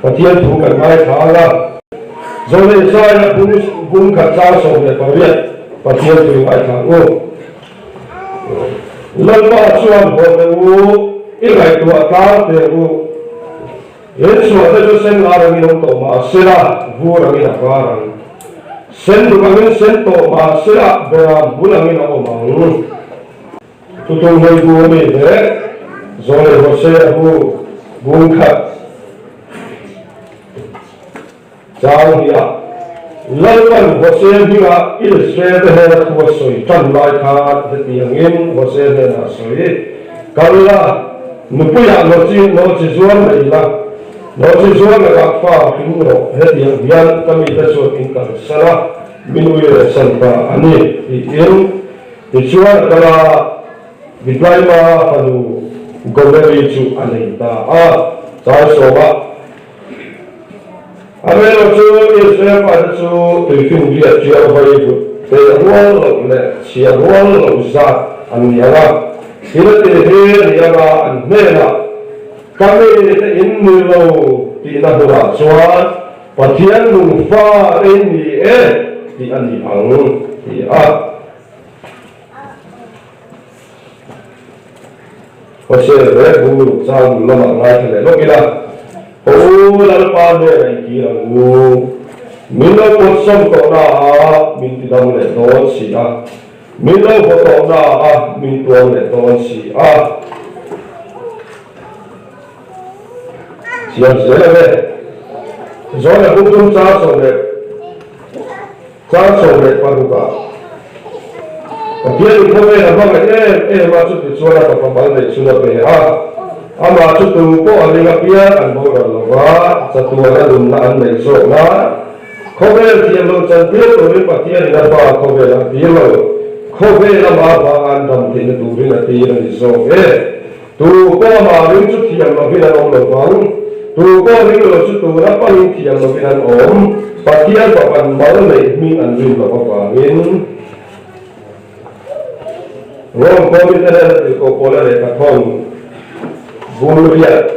Pathian thu kan ngaithla ang a. Zawlei zaia bung bung khat chang 18 Pathian thu i ngaithla ang u. Lalpa chuan haw teh u, i ngaihtuah tlang teh u. In suahte chu sen lar angin awm tawh mah sela, vur angin a var ang. Sen duk angin sen tawh mah sela, beram bul angin a awm ang. Thutung hlei bu a mi leh Zawlei Hosea bu bung khat chang hi a Lalpan Hosea hmingah Israel te hnena thu a sawi tan lai khan hetiangin Hosea hnenah a sawi, Kal la, nupuiah nawchi nawchi zuar mai la, nawchi zuar lakah fa hring rawh, hetiang hian ka mite chuan in kalsan a, min ui leh san ta a ni, tiin. Tichuan a kal a, Diblaima fanu Gomeri chu a nei ta a, chai sawmah Amaherawhchu Israel fate chu tuifinriat ṭiau vai but pe rual loh leh chhia rual loh zat an ni ang a, thil a ti hi a ni ang a, an hnenah, Ka mite in ni lo tihna hmunah chuan Pathian lungfa te in ni e tih a ni ang, ti a. Hosea leh Bunguruk chang lamah ngaithla leh lawk ila, Haw u Lalpa hnenah i kir ang u. Min lo pawtsawm tawhna ah min tidam leh dawn si a, min lo haw tawhna ah min tuam leh dawn si a. Siam zel ang e. Zawna Bungtum chang 16 ah Pathian in khawvel a hmangaih em em a, chuti chuan a fapa mal neih chhun a pe a, amah chu tu pawh a ring apiang an boral lo va, chatuan a nunna an neih zawk nan khawvel thiam lo chantir turin Pathian in a fa khawvel a tir lo, khawvel amah avanga an dam theihna turin a tir a ni zawk e. Tu pawh amah ring chu thiam lovin an awm lo vang. Tu pawh ring lo chu tuna pangin thiam lovin an awm. Pathian Papan mal neih hming an rin loh avangin Rome khawmite hnena tirhkoh Paula lehkha thawn bul riat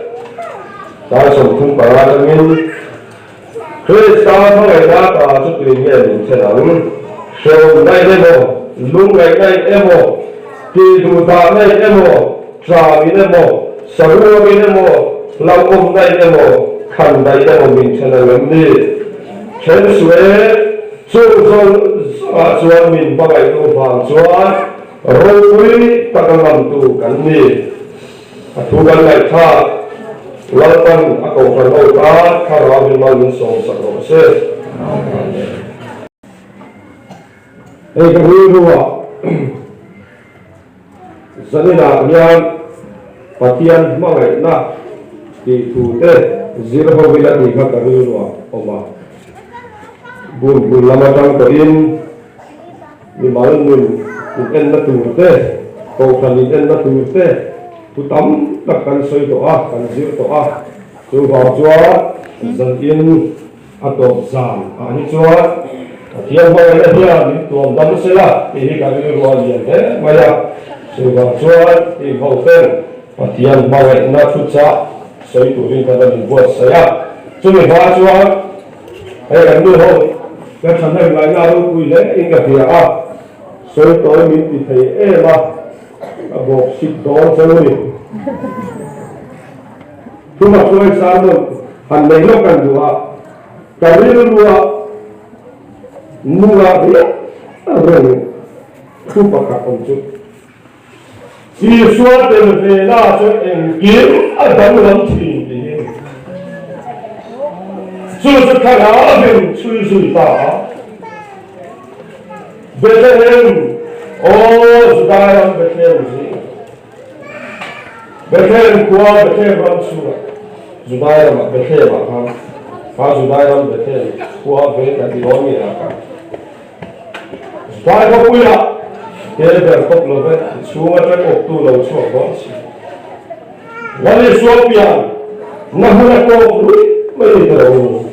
chang 35 atangin, Krista hmangaihna ta chu tui nge min then ang? Hrehawmna-in emaw, lungngaihna-in emaw, tihduhdahna-in emaw, ṭam-in emaw, saruangin emaw, hlauhawmna-in emaw, khandaih emaw min then ang em ni? Then suh e, chung zawng zawngah chuan min hmangaihtu vang chuan ropui taka ngamtu kan ni. A thu kan ngaihthlak, Lalpan a kohhran ho tan thlarau in mal min sawm sak rawh se. Amen. Hei ka rilruah zaninah hian Pathian hmangaihna tih thu te zir ho ila tih kha ka rilruah awm a. Bun bun lam atang tawhin Mimal nun in enna tur te, kohhran in enna tur te thu tam tak kan sawi tawh a, kan zir tawh a. Chuvang chuan zan in a tawp zan ah hi chuan Pathian hmangaihna hian min tuam dam sela tih hi ka rilru a lian hle mai a. Chuvang chuan tih ho ten Pathian hmangaihna thu chah sawi turin kan rawn inbuatsaih a. Chumi hma chuan Hei kan nu ho ka thahnem ngaihna ropui hle in ka hria a, sawi tawi min ti thei em a, ka bawk sik dawn cheu ni. Thuma hruai sermon han nei lawk kan duh a, ka rilrua nunga riah reng thu pakhat awm chu. Isua tel ve na chu engkim a danglam thin tiin chu chu thlarau in chhui zui ta a. Bethlehem, aw Judai ram Bethlehem zing, Bethlehem khua Bethlehem ram chhungah Judai ramah Bethlehem ah khan kha Judai ram Bethlehem khua ve kan ti dawn nge ah khan. Vai khawpuiah tel ber kawp lo ve, chhung atang awptu lo chhuak dawn si. Lal Isua pian na hmun a tawk ruih mai ni ta lo.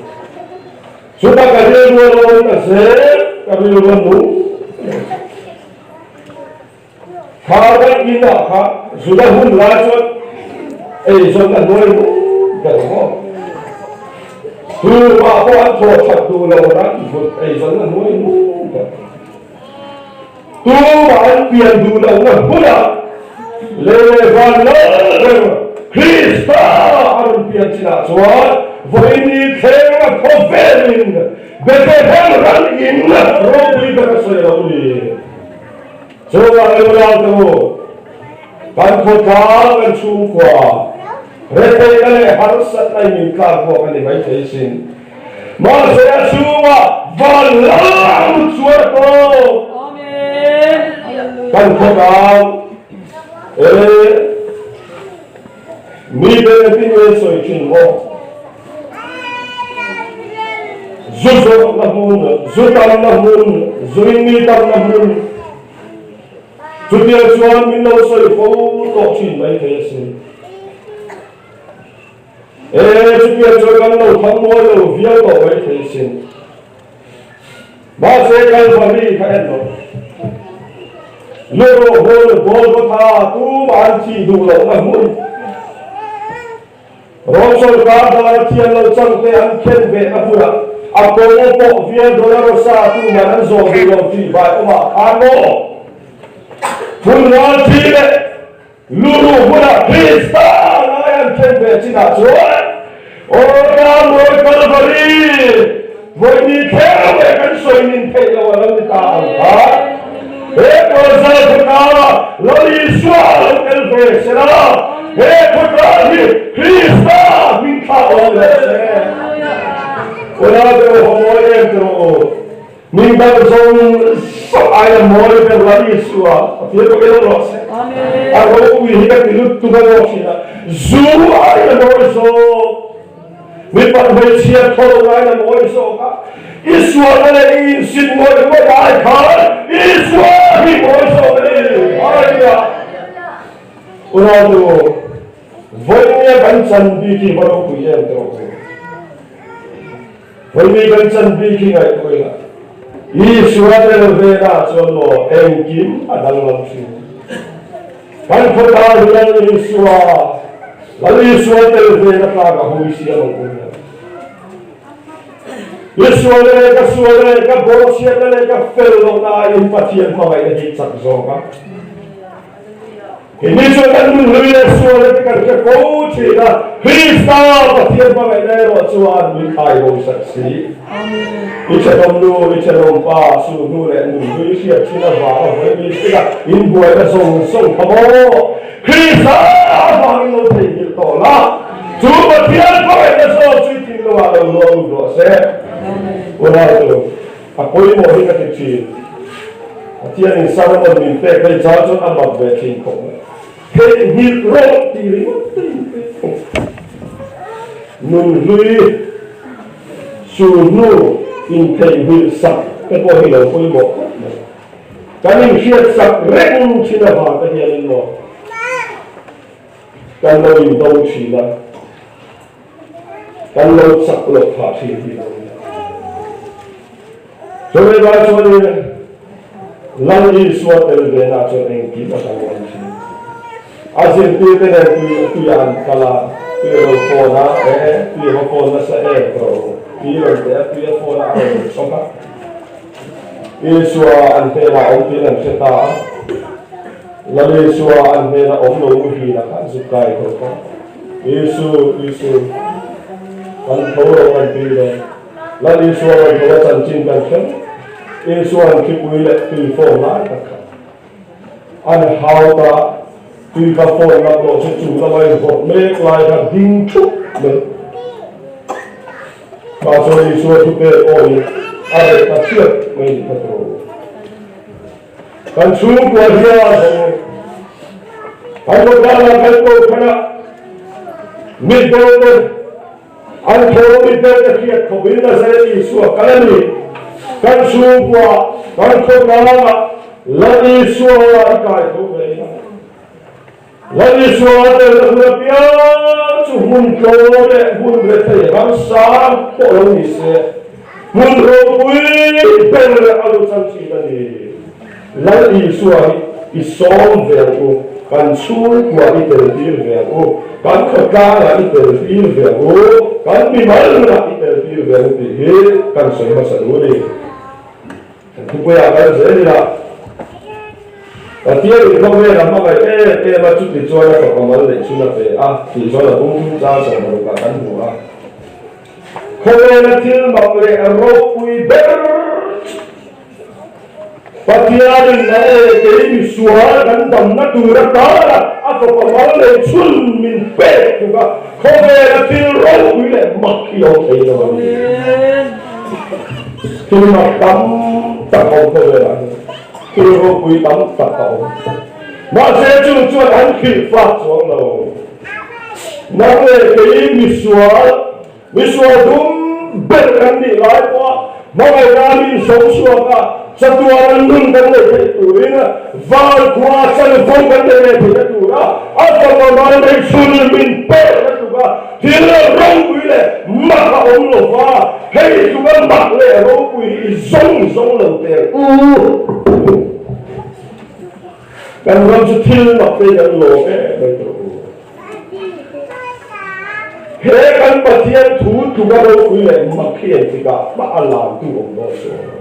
Chutah ka rilru a lo awm ta zel, ka rilru a nung mai. Thla daih in ah kha Juda hun lai chuan eizawn a hnuai ru ber maw? Tumah pawh an thawh that duh lo ran vut eizawnna hnuai nung ber. Tumah an pian duh lohna hmunah leh van lal ber Krista a rawn pian chinah chuan vawiini thlenga khawvelin Bethlehem ran in ropui ber a sawi lo ni. Chuvang i unau te u, kan khawtlang kan chhungkua retheihna leh harsatna in min tlak buak a ni maithei sin. Mahse a chhungah van lam chuan a tawp. Kan khawtlang e mi te engtin nge sawi thin maw? Zu zawrhna hmun, zu tamna hmun, zuin mi tamna hmun. Chutiang chuan min lo sawi fo tawh thin maithei asin. E, chutiang chuan kan lo thang mawi lo viau tawh maithei asin. Mahse Kalvari kha en lo. Luruh hmun Golgotha tumah an thih duh lohna hmun. Rom sorkar dana thian lo changte an khen vehna hmunah a kawng pawh Via Dolorosa tuman an zawh duh lo tih vai awmah khan maw? Phunral thi leh Luruh hmunah Krista lai an khen ve chinah chuan Aw Tlangmawi Kalvari vawi ni thleng leh kan sawi nin theih lo a lo ni ta ang khan he Kawlzal khawtlang Lal Isua a lo tel ve sela he khawtlang hi Krista hming thlah awm lo se. Unau te u haw mawi em te rawh u. Min dang zawng zawng aia mawi ber Lal Isua Pathian pawh ilo rawh se. A ropui hi ka ti lut tuk a rawh thin a, zu aia mawi zawk, mipat hmeichhia thaw lo aia mawi zawk a, i sualna leh i insit ngawih ngawih ai khan Isua hi mawi zawk a ni. Hallelujah. Unau vawinia kan chan bik hi va ropui em te rawh u. Vawiini kan chan bik hi ngaihtuah ila, Isua tel venah chuan maw engkim a danglam thin. Kan khawtah hian Isua, Lal Isua tel ven a tlak a hui siam ang u hian. Isua leh ka sual leh ka bawhchhiatna leh ka fel lohna aiin Pathian hmangaihna hi chak zawk a. Keini chuan kan nun hlui leh sual te kan hre fo thin a, Krista Pathian hmangaihna erawh chuan min thai bo sak si. I thenawm nu, i thenawm pa, su hnu leh nun hlui hriat thin avanga vawi mi thila inbuaina zawng zawng kha maw? Krista avangin lo theihnghilh tawh la, chu Pathian hmangaihna zawng chu i thinlungah lo luah lut rawh se. Unau chu A pawimawh hi ka ti thin. Pathianin sermon min pek hei chang chuan a mak ve thin khawp mai. Theihnghilh rawh tih ringawt te in pek khawp. Nunhlui sulhnu intheihnghilh sak te pawh hi lo pawimawh khawp mai. Kan inhriat sak reng thin avang te hianin maw kan lo indo thin a. Kan lo chak loh phah thin hi lo ni. Chumi lai chuanin Lal Isua tel venah chuan engkim a danglam thin. A zirtirte nen tui tuiah an kal a, tui a lo fawn a, e, tui a va fawn nasa em tawh u, tui rawn teh a, tui a fawn a, a rawn chawk a. Isua an hnenah awm tiin an hre ta a. Lal Isua an hnenah awm lo muhil a kha zuk kai tawh kha. Isu, Isu, kan tho lo kan tui lo. Lal Isua rawn tho a chanchin kan hre vek. Isua'n thlipui leh tui fawn lai tak kha an hau ta, tui kha fawn lak lawh chu chung lama invawrh mek lai kha ding thup mai. Mah chuan Isua thu pek awiin a reh ta chhiat mai ni kha tawh. Kan chhungkua hian kan khawtlang ah kan kohhran ah mitdawr te an thaw mitdawr te hriat khawp in Nazareth Isua kal a ni. Kan chhungkua kan khawtlang ah Lal Isua i kai tho ve ila. Lal Isua tel na hun apiang chu hmun tlawm leh hmun rethei ramsang pawh lo ni se, hmun ropui ber a lo chang thin a ni. Lal Isua hi. i sawm ve ang u, kan chhungkua i tel tir ve ang u, kan khawtlangah i tel tir ve ang u, kan mimal nunah i tel tir ve ang u tih hi kan sawi hmasa duh a ni. Kan thupuiah kal zel ila, Pathian in khawvel a hmangaih em em a, chuti chuan a fapa mal neih chhun a pe a tih chuan a bung thum chang sawmparukah kan hmu a. Khawvela thil mak leh ropui ber chu Pathianin a e kei misual kan damna tur atana a fapa mal neih chhun min pek tuk a, khawvela thil ropui leh mak hi a awm thei lo a ni. Thil mak tam tak a awm khawvelah hian thil ropui tam tak a awm. Mahse chung chuan an hrilh fak chuang lo. Nang leh kei misual, misual dum ber kan nih lai pawha hmangaihna min zawng chhuak a, chatuan an nun kan neih theih turin vankhua chanvo kan neih leh theihna tura a fapa mal nei chhun min pek na tluk a, thil ropui leh mak a awm lo va, hei tluk a mak leh ropui hi i zawng zawng lo teh u. Kan ram chu thil mak te kan lawm em mai tawh u. He kan Pathian thu tluka ropui leh mak hi engtikah mah a lamtu awm dawn chuang lo.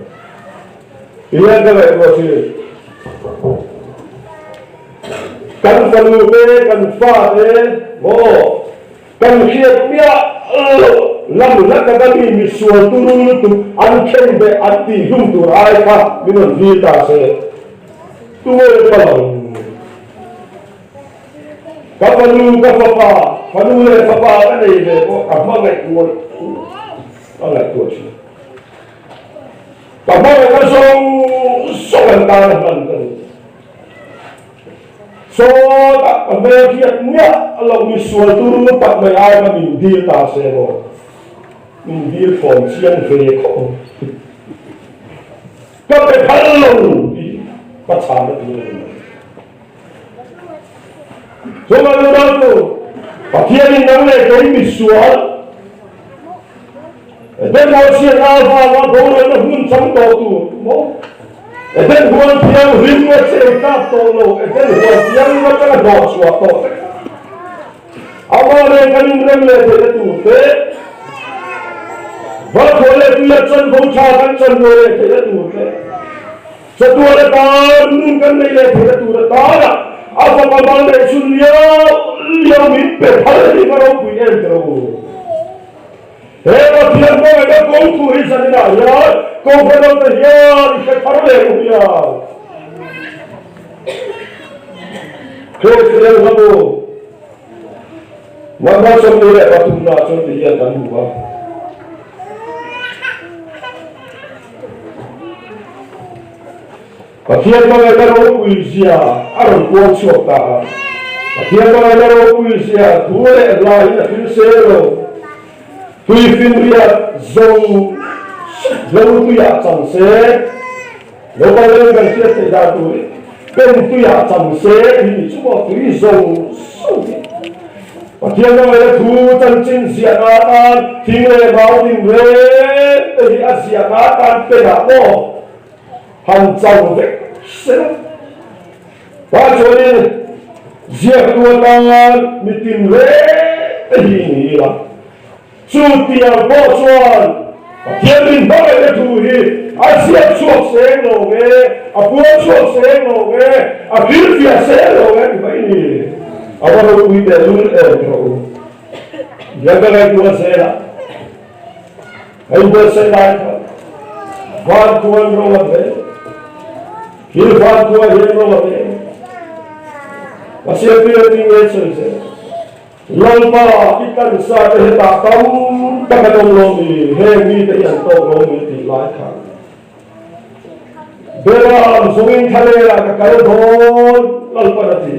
Tihian ka ngaihtuah thin. Kan fanu te, kan fa te maw kan hriat miah loh lam hla taka mi misual turu lutuk an khen beh an tihhlum tur ai kha min rawn dil ta se. Tunge ka lo? Ka fanu, ka fapa, fanu leh fapa ka nei ve pawh ka hmangaih ngawih ka ngaihtuah thin. Ka hmangaihna zawng zawng an tan a hman ka ni. Sawtah ka hmel hriat miah loh mi sual tur tak mai ai kha min dil ta se maw? Min dil thawn chiang ve khawp ang. Ka pe phal lo tih ka chhan a tur a ni mai. Chuvang chu Raltu, Pathianin nang leh kei misual, Eden Rualchhiat avanga boralna hmun chang tawh tur maw? Eden huan thianghlim a cheng tlak tawh lo, Eden huan thianghlim atanga hnawhchhuah tawh te kha amah nen kan inrem leh theihna tur te, Valkhaw leh tuia chanvo tha kan chanvo leh theihna tur te, chatuan atan nun kan nei leh theihna tur atana a fapa mal neih chhun liau liau min pe phal hi ka ropui em teh u. He Pathian hmangaihna kawng thu hi zaninah hian Kohhran te hian i hre thar leh u hian. Kristian hlabu number 23 nah chuan ti hian kan hmu a. Pathian hmangaihna ropui zia a rawn puang chhuak ta a. Pathian hmangaihna ropui zia thu leh hla in a thil sel lo. Tui finriat zawng hlo tuiah chang se, naupang leng kan hriat theih dan turin pen tuiah chang se tih ni chu maw tui zawng zawng hi. Pathian hmangaihna thu chanchin ziahna atan thing leh mau tinreng te hi a ziahna atan penah maw han chang vek se la. Tah chuanin ziaktu atan mi tinreng te hi ni ila, chu tiang pawh chuan Pathian min hmangaihna thu hi a ziak chhuak seng lo nge, a puang chhuak seng lo nge, a hrilhfiah seng lo nge ti mai ni. A va ropui tehlul em tawh u. Biak ka ngaihtuah zel a. Hei buatsaih lai khan van tuan ro a ve, thil van tua hian ro a ve. Mahse tui a tui nge sawi zel. Lalpa i tansa te hetah tam tak an awm lo mi, heng mite hi an tawk lo mi tih lai khan. Beram zungin thlaler ah ka kal dawn, Lalpan a ti.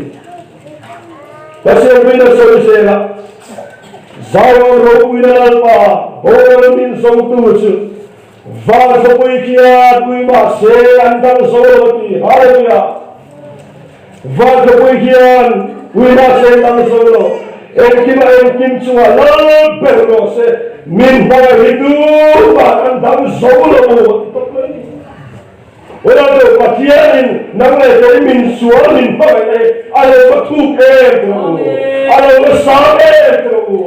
Pathian min a sawi zel a, Zion ropuina Lalpa boral min zawngtu chu van khawpui khian pui mah se an dang zo lo a ti. Hallelujah! Van khawpui khian pui mah se an dang zo lo. Engkim a engkim chungah lal ber rawh se, min hmangaih hi tumah an dang zo lo a ti tawp mai. Ronaldo, Pathianin nang leh kei min sual min hmangaih e, a lo va thuk em tih rawh u, a lo va sang em tih rawh u.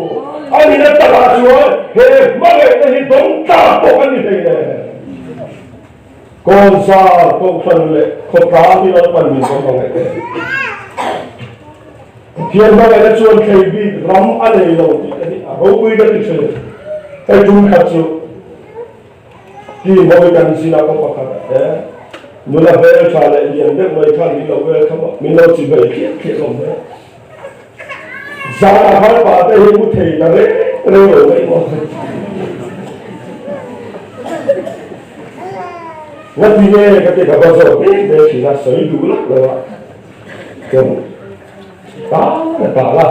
A nihna takah chuan he hmangaihna hi dawng tlak pawh kan ni hlei le. Kawnzar, Kohhran leh khawtlang hi Lalpan min va hmangaih em. Pathian hmangaihna chuan thlei bik ram a nei lo tih te hi a ropui ka ti thin. Hei tum khat chu Team ho hi kan zin a, khaw pakhat ah te nula hmel tha leh lian deuh mai khan min lo vel kham a, min lo chi vei thliah thliah lo mai a. Zan ah khan pa te hi mu thei ta reng reng lo mai maw. Ngati nge ka ti ka va zawt mek mek thin a, sawi duh lak lo a. Chuan ta la ta la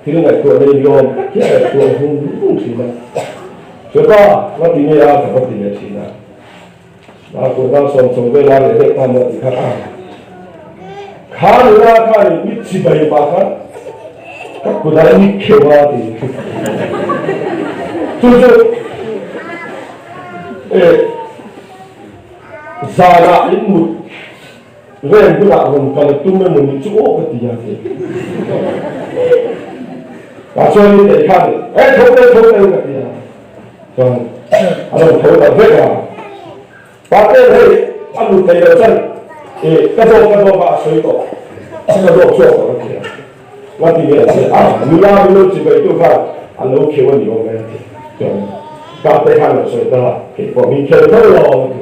thil ngaihtuah nei ni awm tak hi a ngaihtuah vung vung thin a. Chuta ngati nge a ka va ti leh thin a. A kut a sawm chho vel a leh deuh ta maw ti kha a. Kha nula khan in mi chibai pah khan ka kut ah mi kheuh a ti. Chu chu e zanah in mut reng hunah rawn kal tum emaw ni chu aw ka ti a ti. Tah chuan in ei khan e tho teh tho teh ka ti a. Chuan a rawn tho ta vek a, Patel hei a mut thei lo chuan ih ka dawk ka dawk a a sawi tawh, ka dawk chhuak tawh a ti a, nga ti nge a che a, nula min lo chibai tu khan a lo kheu a ni awm e a ti, chuan Patel khan a sawi ta a, kei pawh min khel tho lo a ti,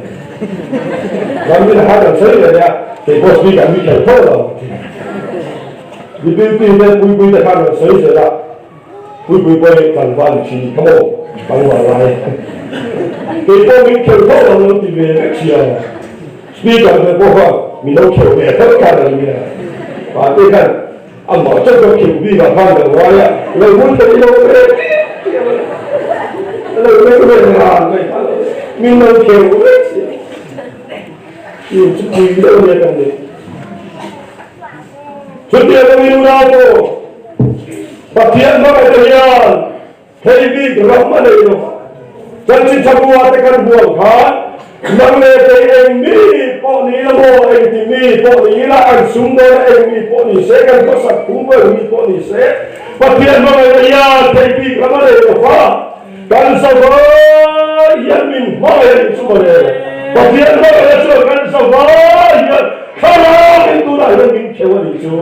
chuan min han an sawi leh a, kei pawh speaker min khel tho lo a ti, deputy te puipui te khan an sawi zel a. Puipui pawh hi tlangval i thin kha maw? Tlangval lai. Kei pawh min kheuh tho lo lo ti ve vek sia. Speaker ve pawh kha min lo kheuh ve tho khan a ni a. Mahse khan amah chauh ka kheuh bik ah khan lo ngai a, lo hmun thei lo ve lo meng ve ran mai kha lo min lo kheuh vek sia. Tin chu pui deuh nia kan ni. Chutiang a mi unau pawh Pathian hmangaihte hian thei bik ram a nei lo. Chanchin Thabua te kan huang khan nang leh kei eng mi pawh ni ila maw, engti mi pawh ni ila, an sum dawn a eng mi pawh ni se, kan khawsak phung pawh eng mi pawh ni se, Pathian hmangaihte hian thei bik ram a nei lo va, kan zavai hian min hmangaih a nih chu mawle. Pathian hmangaihna chuan kan zavai hian thlarau in tunah hian min kheuh a nih chu.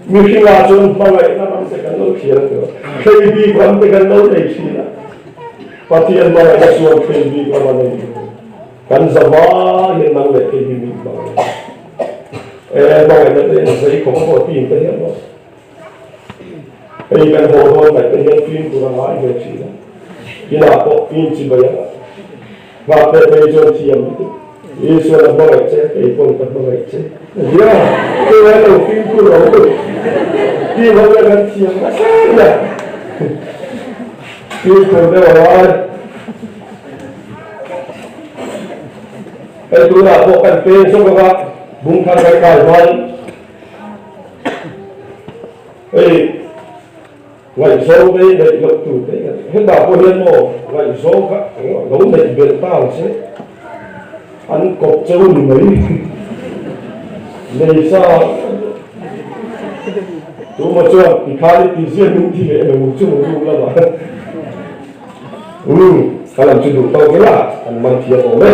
Mihringah chuan hmangaihna ram te kan lo thlir a tih thlei bik ram te kan lo nei thin a. Pathian hmangaihna chuan thlei bik ram a nei lo. Kan zavai hian nang leh kei hi min hmangaih a. E hmangaihna te hian zei khawp a pawh team te hian maw. Hei kan haw dawn ngaih te hian fimkhur a ngai ve thin a, inah pawh in chibai a ngah. Nghak te phei chuan thiam lutuk. Isuan a hmangaih che, kei pawn ka hmangaih che. Nia, tungai lo fimkhur lo lutuk. Team ho hian kan thiam nasa nia. Fimkhur deuh a ngai. Hei tunah pawh kan peng zawk anga bung thar kan kai hman. Hei ngaihzawng te hi neih loh tur te hi hetah pawh hian maw ngaihzawng kha lo neih belh ta ang che an kawp cheu ni mai nei sa tuma chuan tikhan i tihzia min ti leh lo chu room lamah umm ka lam chu duh tawk ila an man thiam awm e.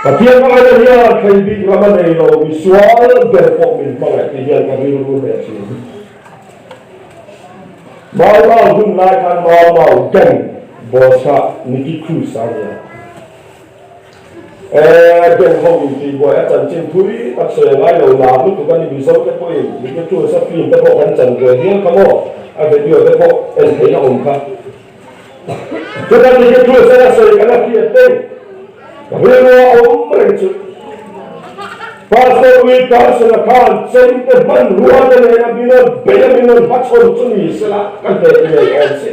Pathian hmangaihna hian thei bik ram a nei lo, misual ber pawh min hmangaih tih hian ka rilru hneh thin. Mau Mau hun lai khan Mau Mau gang boss kha Nicky Cruz a nia. E gang ho in tih buai a chanchin thui tak sawi a ngai lo lar lutuk a ni Mizo te pawhin Nicky Cruz a film te pawh kan chan ve hial kha maw a video te pawh en theihna awm kha. Chuta Nicky Cruz a sawi kan a hriat deuh rilru a awm reng chu. Pastor Will Carson-a khan chemte hmanrua te nena min rawn beih a, min rawn hmachhawn chu ni sela ka hneh ngei awm si.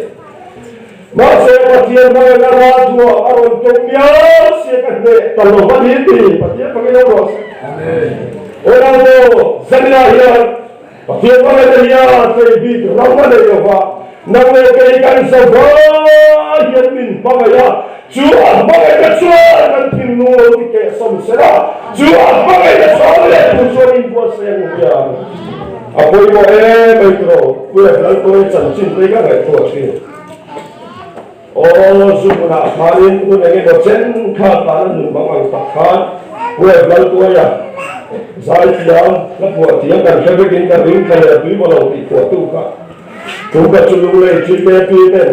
Mahse Pathian hmangaihna ralthuah a rawn keng miau sia ka hneh ta lo va ni ti Pathian fakin awm rawh se. Ronaldo Zania hian Pathian hmangaihna hian kei bik ram a nei lo va, nang leh kei kan zavai hian min hmangaih a. Chu a hmangaihna chuan kan thinlung lo ti kehsawm sela, chu a hmangaihna chhawm leh tur chuan inbuatsaih ang hian a pawimawh em mai tawh. Puia Lalpawi chanchin te hi ka ngaihtuah thin. Aw, zu hmunah khanin hun eng emaw chen kha tana nun bang ang tak khan Puia Lalpawia zaithiam hla phuah thiam kan hre vekin ka ring thla leh tui maw lo tih phuahtu kha tum ka chu lunglei TKP ten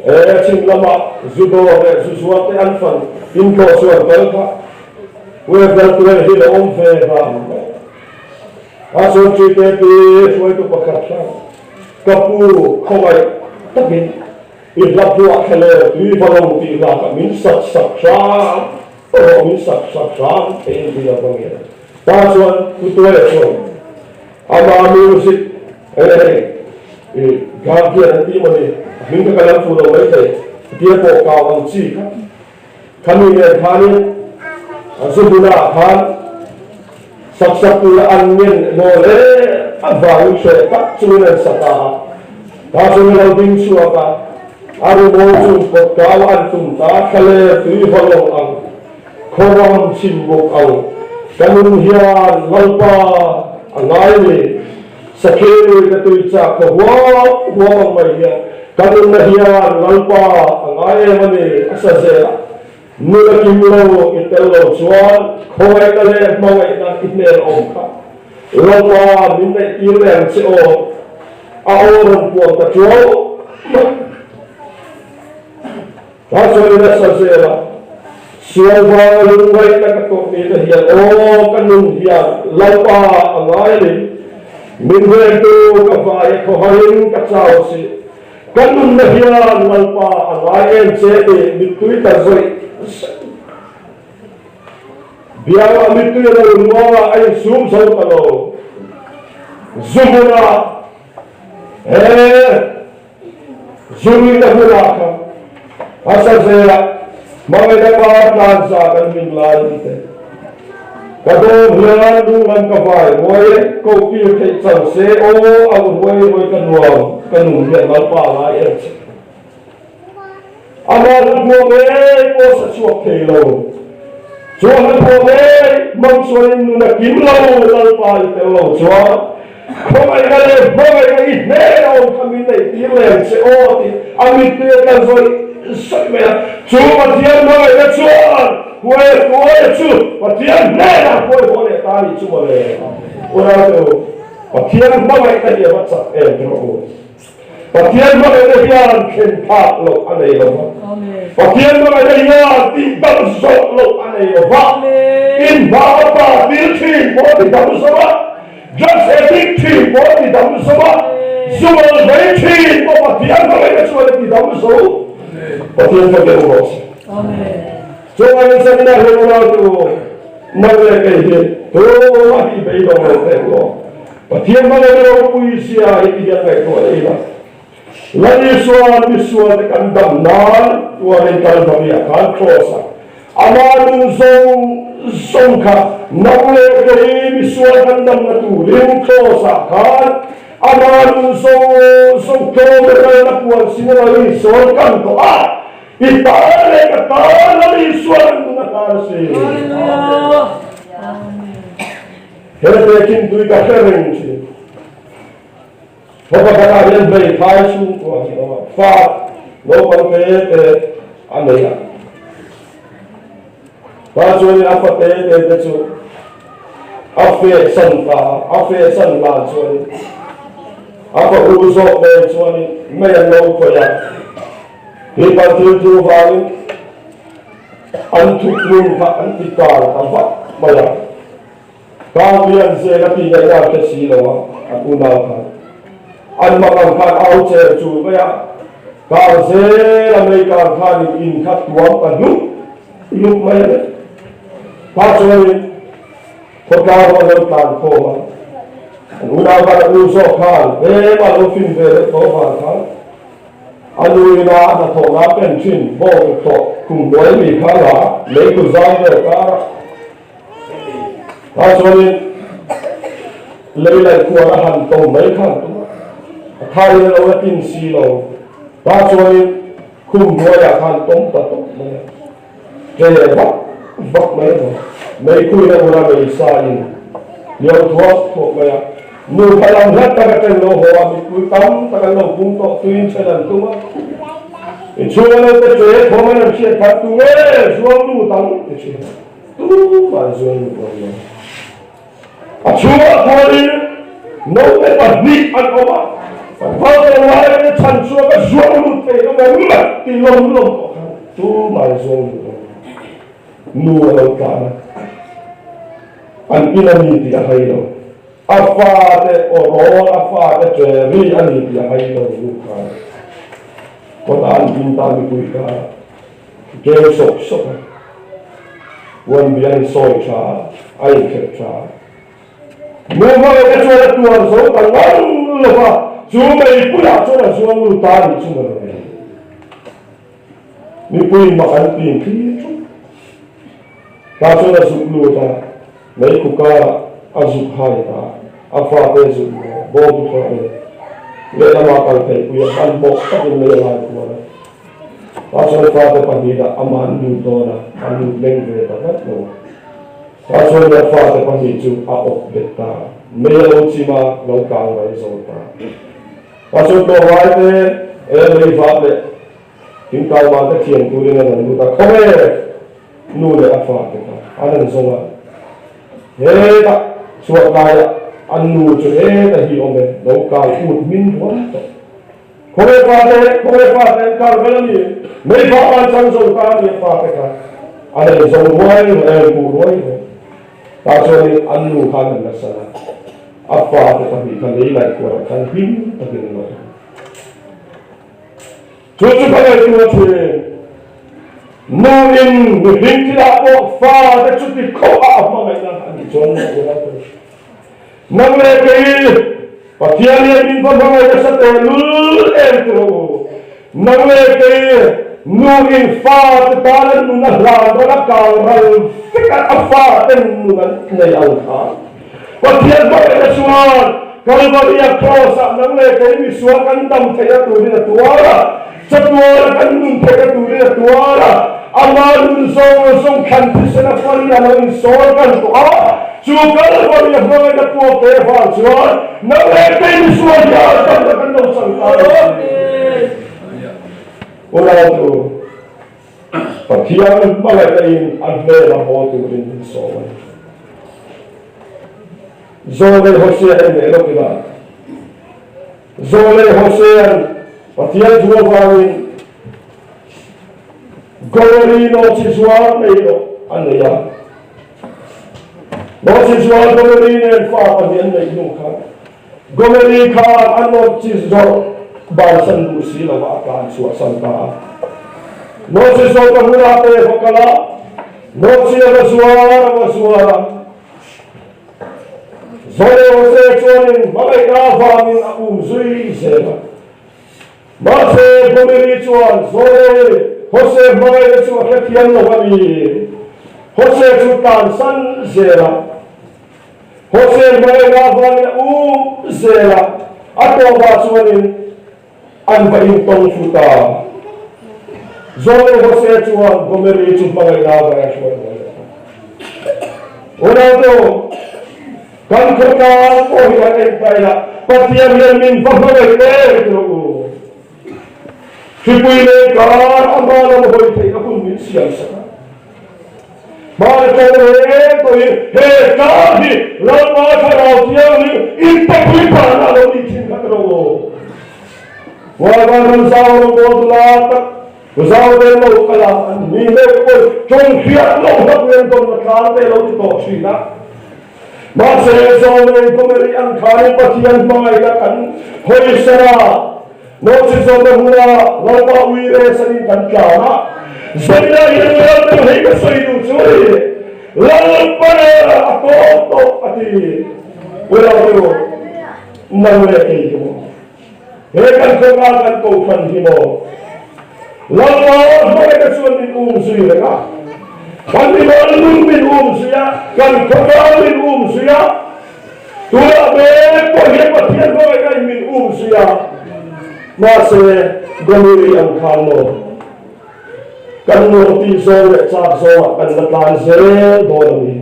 He chhim lama zu dawr leh zu zuar te an fan in tlawh chuan kal kha Puebla tuai hi lo awm ve hlan mai. A chuan TKP hruaitu pakhat hlan ka pu khawngaih takin i hla phuah thla leh tui va lo tih lakah min sat sak hram rawh min sak sak hram thei in ti a va ngen. Ta chuan Pu Tuaia chuan Ama music hei i Guardian an tih mawni a hming kha ka lam fuh lo maithei tia pawh kau ang chi kha khami nen khanin a zu hunah khan sak sak tura an ngen maw le a vangin hreh tak chungin an sa ta a, ta chuan a lo ding chhuak a, a rimawi chung kawt kau an tum ta thla le tui hawlawng ang. Khawram chim bawk ang. Ka nun hian Lalpa a ngai ni. Sakhel ka tui chak ka huam huam ang mai hian ka nunna hian Lalpa a ngai em a ni a sa zel a. Nun a kim lo i tel lo chuan khawngaihna leh hmangaihna i hmel awm kha Lalpa min neih tir leh ang che aw. A aw rawn puan ta tuau mai. Ta chuan nasa zela sual vanga lungngaihna ka tawh ni te hian aw ka nun hian Lalpa a ngai a ni. Min ventu ka vai a khawharin ka chau si. Ka nunna hian Lalpa a ngai em che tih mittui ta zawih zawih. Biangah mittui a lo luang a, a insum zo ta lo. Zu hmunah he. Zurina hunah kha hmasa zelah hmangaihna par tlan za kan hlim lai ni te. Ka dawm hian lunglam ka vai ruai e, ko pir theih chang se aw au ruai ruai ka nuam ka nun hian Lalpa lai em che. Amah hnathawh ngei pawh sa chhuak thei lo. Chu a hnathawh ngei hmang chuanin nun a kim lo, Lalpa i tel lo chuan khawngaihna leh hmangaihna i hnen a awm kha min neih tir lem che aw tih a mittui a tla zawih zawih mai a. Chu Pathian hmangaihna chuan huai a tuai a chu Pathian hnenah huai haw leh ta nih chu mawle. Unau te u, Pathian hmangaihna hi a va chak em rawh u. Pathian hmangaihna hian thlen phak loh a nei lo va, Pathian hmangaihna hian tih dam zawh loh a nei lo va, inhma pa dil thin pawh ti dam zo a, drugs addict thin pawh ti dam zo a, zual vei thin pawh Pathian hmangaihna chuan a ti dam zo. Pathian fak deuh rawh se. Chuvangin seminar hian unau chu nang leh kei hi tumah hi beidawng lo teh u aw. Pathian hmangaihna ropui zia hi ti hian ngaihtuah leh ila. Lal Isuan misual te kan dam nan tuarin Kalvari-ah khan Kraws-ah ama nun zawng zawng kha nang leh kei misual kan damna turin Kraws-ah khan ama nun zawng zawng tlawm leh kalna puan sin a lo insawn kan tawh a. I tan leh ka tan Lal Isuan nun a hlan a si. He pekin tui ka hre reng thin. Khaw pakhatah hian hmeithai chhungkua hi a awm a, fa naupang te te a nei a. Pa chuanin a fa te te te chu a fehsan ta a, a fehsan hlan chuanin a fa u zawk nen chuanin mei an lo khawih a. Hi Pathian thu vangin an thutlung kha an ti kal ta vak mai a. Kang lian zel a tih ngaihna an hre si lo a, an unau khan. An mak ang khan au cher chul mai a, kang zel a mei kang khanin in kha tuam ta hlup hlup mai a ni. Tah chuanin khawtlang ho an lo tlan khawm a, an unau khan a u zawk khan tlem a lo fin ve deuh tho vang khan, A nu ina a hnathawhna pen thin bawng tawh khum hnuai mi kha la lei ku zai vel kar a. Tah chuanin lei laih khuan a han to mai khan tum a, a thaiin a lo la tin si lo. Tah chuanin. Khum hnuaiah khan tawm ta tawp mai a, ṭe vak vak mai a maw. Meikhuina huna mei sa in liau thuak thuak mai a. Nupa lam hlat tak aṭang lo haw a, mipui tam tak an lo pung tawh, tuin ṭhen an tum a. Inchhunga naute ṭe thawm an rawn hriat khan tu nge zuang lut ang ti ṭhin a, tumah an zuang lut lo mai. A chhungah khuanin naute pahnih an awm a, kan val laia chhan chuan ka zuang lut thei lo em ti lawm lawm pawh khan tumah an zuang lut lo. Nu a lo tlan a, an in a ni tih a hai lo. A fate aw rawl, a fate ṭe ri a ni tih a hai lo nu khan kawtah an ding ta mipui kha Keu sawk sawk a, Uan bia in sawi tha a, a inkhep tha a. Nu hmangaihna chuan a tuar zo ta ngang lo va, chu meipuiah chuan a zuang lut ta a nih chu maw le. Mipuiin mak an tin thlir thut. Tah chuan a zuk lut a, meikhuka a zuk hai ta, a fate a zuk maw, bawng chu thlawh a ni. Lehlamah kal theihpui a, hmanhmawh takin mei a lai kual a. Pastor fate pahnihah amah an lut dawn a, a lut leng ve ta vat lo. Pastor leh a fate pahnih chu a awp bet ta a, mei a lo chim a, lo kang mai zawt ta. Pastor tlawmngai te e mei vah leh thingkang vah te thiam turin an rawn lut a, Khawnge nu leh a fate kha an rawn zawng a, hetah chhuat laiah an nu chu heta hi awm e, lo kang ut hmin rual tawh. Khawnge fate, khawnge fate an kar vel a ni. Mei fa an chang zo ta a ni a fate kha. An en zo ruai ruai, an en puh ruai ruai. Tah chuanin an nu khan an la san a, a fate pahnih kha lei laih kuarah khan hlim takin an awm. Chu chu ka ngaihtuah thin. Nu in mihring thilah pawh fate chuti khawh a a hmangaihna a nih chuan maw ula ka hria. Nang leh kei, Pathian hian min va hmangaih nasa teh lul em ti rawh u. Nang leh kei, nu in fa te tan an nun a hlan ral a kang ral vek a, a fa ten nun an nei ang kha. Pathian hmangaihna chuan Kalvaria Kraws ah nang leh kei misual kan dam theihna turin a tuar a, chatuana kan nun theihna turin a tuar a, ama nun zawng zawng thlan thisen a farin a lo insawn kan tawh a, Chu Kalvaria hmangaihna puak te vang chuan nang leh kei misual hian damna kan lo chang ta a ni. Unautu, Pathian hmangaihna in a hmel a haw turin min sawm a ni. Zawlei Hosea en leh lawk ila. Zawlei Hosea'n Pathian thu avangin Gomeri nawhchi zuar nei loh a nei a. Nawhchi zuar Gomeri nen fa pahnih an neih hnu khan Gomeri khan a nawhchi zawrh bansan duh si lova a tlan chhuahsan ta a. Nawhchi zawrh a hmunah te va kal a, nawhchi a va zuar a va zuar a. Zawlewse chuanin hmangaihna avangin a um zui zel a. Mahse, Gomeri chuan Zawlei Hose hmangaihna chu a hrethiam lo a ni. Hose chu tlansan zel a. Hose hmangaihna avangin a um zel a, a tawpah chuanin an va intawng fu ta. Zawlei Hose chuan Gomeri chu hmangaihna avangin a hruai haw leh ta. Unaute, Kan khawtlang pawh hi an en ta ila, Pathian hian min va hmangaih em ti rawh u. Hripui leh kar ama lam hawi theihna hun min siam sak a. Hmana tawng reng pawhin he tlang hi Lalpa Thlarau Thianghlim inpepui pahna a lo nih thin kha ti rawh u. Hualvan ram zau rawngbawl dula tak Zau te lo kal a, an ni meuh pawn tawng hriat loh hlauh in an dawn a tlang te lo ti tawh thin a. Mahse, Zawlei Gomeri ang khanin Pathian hmangaihna kan hawi ser a, Nawhchi zawhna hmuna Lalpa ui resanin kan tlan a. Zaina hian Lalpa hei ka sawi duh chu a ni, Lalpa a tawp tawh a ti. Uilau chu nang leh kei hi maw? He kan khawpa kan kohhran hi maw Lalpa hmangaihna chuan min um zui reng a, kan mimal nun min um zui a, kan khawpa min um zui a, tunah mek pawh hian Pathian hmangaihna in min um zui a, mahse Gomeri ang khan maw. Kan nuam tih zawng leh chak zawngah kan la tlan zel dawn a ni.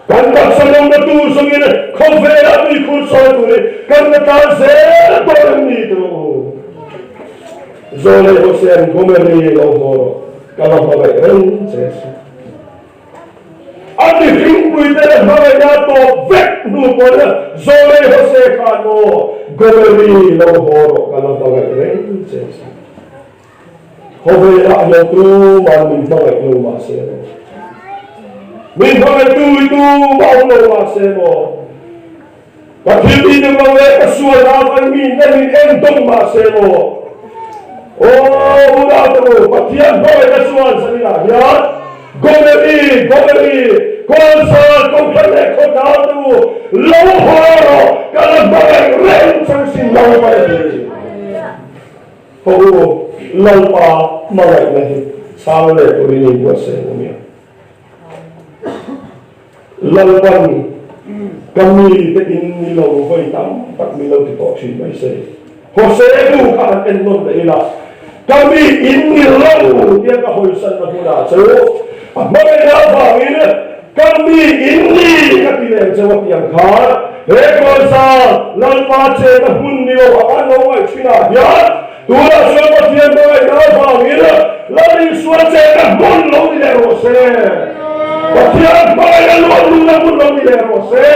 Kan taksa nawmna tur zawngin khawvelah tuikhur sawi turin kan la tlan zel dawn em ni tih rawh u. Zawlei Hosea Gomeri lo haw rawh, ka la hmangaih reng che si. A mihringpuite leh hmangaihna tawp vek hnu pawn Zawlei Hosea khan maw Gomeri lo haw rawh, ka la hmangaih reng che si. Khawvelah hian tuman min hmangaih lo mah se maw? Min hmangaihtu i tumah awm lo mah se maw? Ka thil tih tum lo leh ka sual avang mi nen min en dawng mah se maw? Aw unau te u, Pathian hmangaihna chuan zaninah hian Gomeri, Gomeri, Kawlsal, Kohhran leh Khawtlang te u, lo haw rawh, ka la hmangaih reng chang sin lo mai a ti. Haw u, Lalpa hmangaihna hi chhang leh turin in buatsaih ang nia. Lalpan ka mite in ni lo vawi tam tak min lo ti tawh thin mai se. Hosea bu kha han en nawn leh ila, ka mi in ni lo tia ka hawisanna hmunah chu a hmangaihna avangin ka mi in ni ka ti lem cheu a tiang khan he Kawlsa Lalpa chenna hmun ni lo ah an lo ngaih thin ah hian tunah chuan Pathian hmangaihna avangin Lal Isua chenna hmun lo ni leh rawh se. Pathian hmangaihna luah luhna hmun lo ni leh rawh se.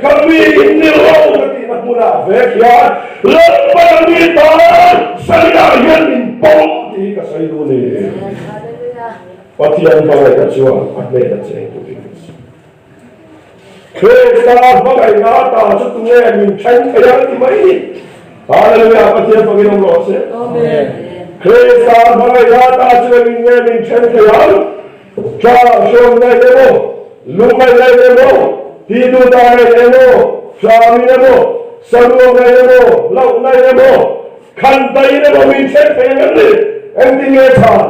Ka mi in ni lo ka tihna hmunah vek hian Lalpa mi tan zaninah hian min pawm tih hi ka sawi duh a ni. Pathian hmangaihna chuan a hnena cheng turin min sawi. Krista hmangaihna ata chu tunge min then thei ang ti mai ni. Hallelujah, Pathian fakin awm rawh se. Krista hmangaihna ata chu engin nge min then thei ang? Tha hrawm nei emaw, lungngaih nei emaw, tihduhdah nei emaw, hramin emaw, saruak nei emaw, hlauh nei emaw, khan daiin emaw min then thei ang em ni? Engtin nge chhan?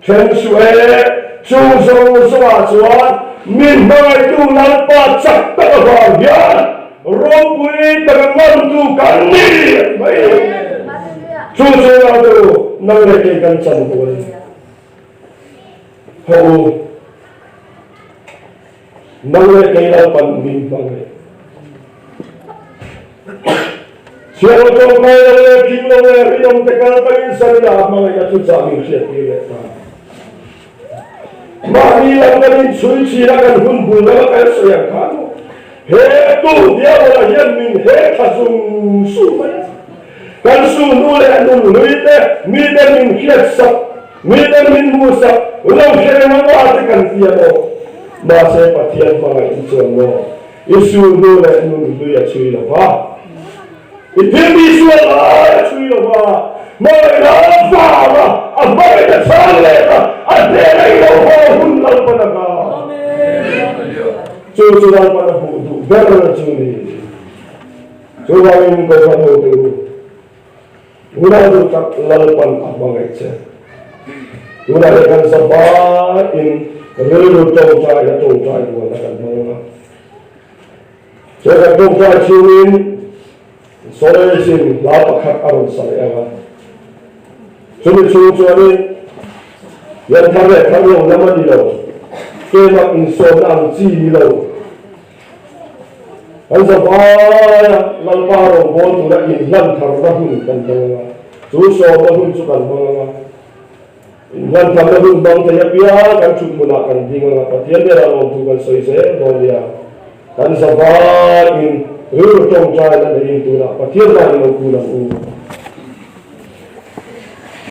Then suh e, chung zawng zawngah chuan min hmangaihtu Lalpa chak tak avang hian ropui taka ngamtu kan ni a ti mai. Chu chu nau nang leh kei kan chan tur a ni. Haw u, nang leh kei Lalpan min hmangaih. Siang tawngtai lo leh tling lo leh rinawm te kal tangin Zarina hmangaihna chu chah min hriattir leh ta. Mahni lam kan inchhui thin a kan hun bul lama kan sawi ang khan he tu diabola hian min he tha zung zung mai a. Kan suhnu leh nunhlui te mite min hriatsak, mite min hmuhsak lo hre reng ang a te kan ti a maw? Mahse Pathian hmangaih hi chuan maw I suhnu leh nunhlui a chhui lo va, i thil tihsual lai a chhui lo va, hmangaihna a vang a, a hmangaihna chhan leh a, a hnena i lo haw hun Lalpan a nghak. Chu chu Lalpan a hmuh duh ber chu ni. Chuvangin Kohhran hotu, tunah duh tak Lalpan a hmangaih che. Tunah hian kan zavaiin rilru tawngtai a tawngtai buaina kan hmang a. Chu kan tawngtai chhungin Sawlaisin hla pakhat a rawn sa leh ang a. Chumi chhung chuanin yan thar leh thar lo lam a ni lo, keimah insawnna ang chi ni lo. Kan zavaia Lalpa rawngbâwl tura inhlan tharna hun kan hmang ang a, chu sawmna hun chu kan hmang ang a. Inhlan tharna hun hmang thei apiang kan ṭhut hmunah kan ding ang a, Pathian hnenah lawmthu kan sawi zel dawn nia. Kan zavaiin rilru ṭawngṭaina neiin tunah Pathian dan i lo kun ang u.